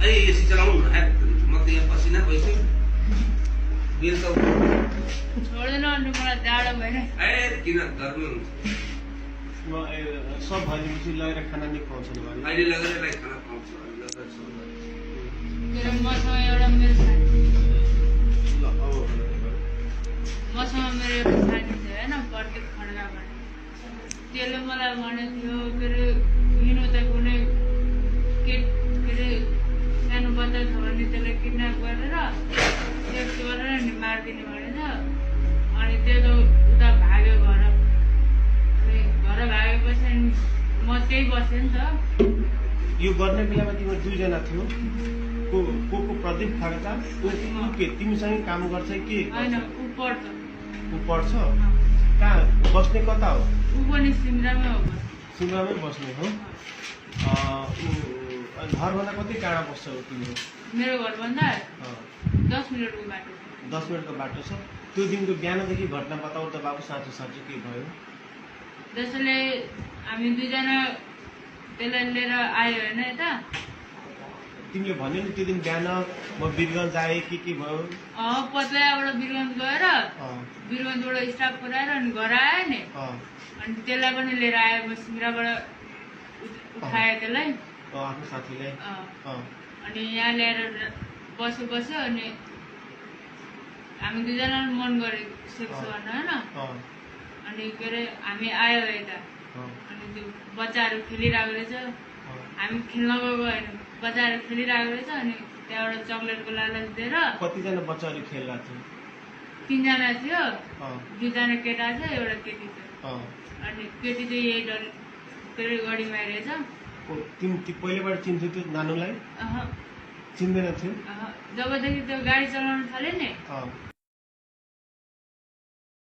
AC चलाउनु न म त यहाँ पसिना भइसक्यो बिल त छोड्दैन अनि मलाई जाडो भएर ए किन गर्नु सब भनेपछि लगेर खाना नि खुवाउँछ नि भने अहिले लगेर यसलाई खाना खुवाउँछ मेरो मसँग एउटा मेरो साथी मसँग मेरो एउटा साथी थियो होइन प्रत्येक खड्का भने त्यसले मलाई भनेको थियो के अरे हिँड्नु त कुनै के अरे सानो बच्चा छ भने त्यसलाई किडन्याप गरेर सेक्स गरेर नि मारिदिने भनेछ अनि त्यो त उता भाग्यो घर अनि घर भागेपछि म त्यही बसेँ नि त यो गर्ने बेलामा तिम्रो दुईजना थियो को प्रदीप खड्का के तिमीसँग काम गर्छ कि होइन ऊ पढ्छ ऊ पढ्छ कहाँ बस्ने कता हो ऊ पनि सिमरामै हो सिमरामै बस्ने हो घरभन्दा कति टाढा बस्छ तिम्रो मेरो घरभन्दा 10 मिनटको बाटो 10 मिनटको बाटो छ त्यो दिनको बिहानदेखि घटना बताऊ त बाबु साँचो साँचो के भयो जसले हामी दुईजना त्यसलाई लिएर आयो होइन यता तिमीले भन्यो नि त्यो दिन बिहान म वीरगञ्ज आएँ के भयो पत्लाबाट वीरगञ्ज गएर वीरगञ्जबाट स्टाफ पुऱ्याएर अनि घर आयो नि अनि त्यसलाई पनि लिएर आयो म सिमराबाट उठाएँ त्यसलाई आफ्नो साथीलाई अनि यहाँ ल्याएर बस्यो अनि हामी दुईजना मन गऱ्यो सेक्स गर्न होइन अनि के अरे हामी आयो यता अनि त्यो बच्चाहरू खेलिरहेको रहेछ हामी खेल्न गएको होइन बच्चाहरू खेलिरहेको रहेछ अनि त्यहाँबाट चक्लेटको लालच दिएर कतिजना बच्चाहरू खेलिरहेको थियो 3 जना थियो 2 जना केटा थियो एउटा केटी थियो अनि केटी चाहिँ यही डर के अरे गढीमा रहेछ पहिलेबाट चिन्थ्यो त्यो नानुलाई चिन्दैन थियो जबदेखि त्यो गाडी चलाउन थाल्यो नि